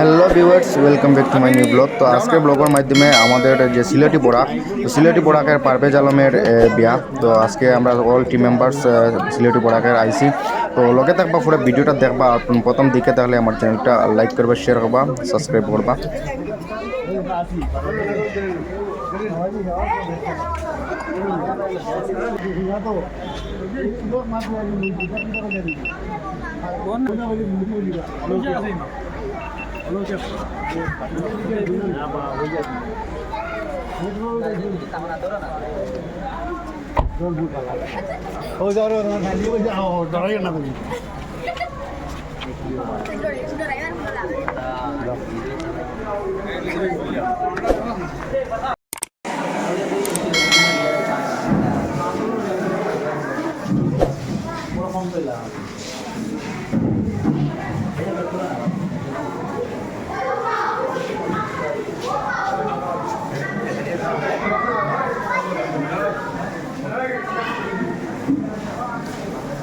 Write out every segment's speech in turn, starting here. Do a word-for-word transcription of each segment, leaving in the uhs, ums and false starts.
Hello viewers, welcome back to my new vlog। তো আজকে ব্লগের মাধ্যমে আমাদের যে সিলেটি বরাক, তো সিলেটি বরাকের পারভেজ আলমের এ, বিয়া। তো আজকে আমরা অল টিম মেম্বার্স সিলেটি বরাকের আইছি। তো লগে থাকবা, পুরো ভিডিওটা দেখবা। আর প্রথম দিকে তাহলে আমার চ্যানেলটা লাইক করবা, শেয়ার করবা, সাবস্ক্রাইব করবা।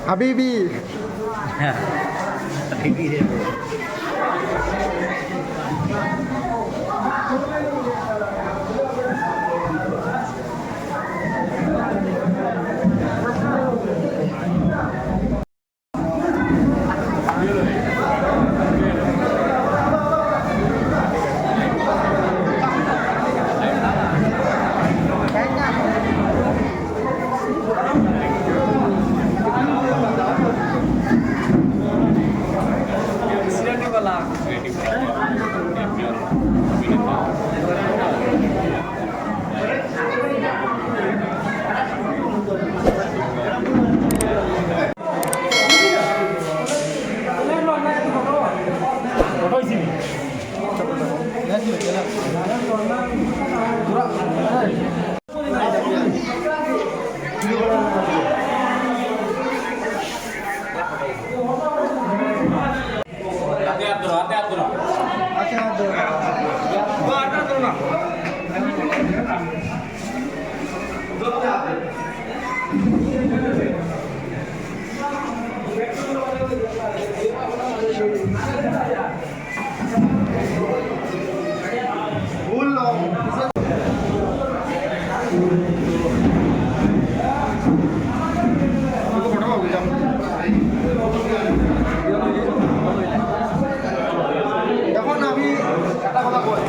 হাবিবি। হাবিবি রে। এখন আমি একটা কথা কই।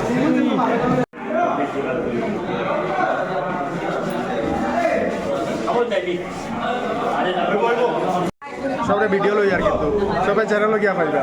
সবরে ভিডিও লই আর কিন্তু সবে চ্যানেলও গিয়া পাইবা।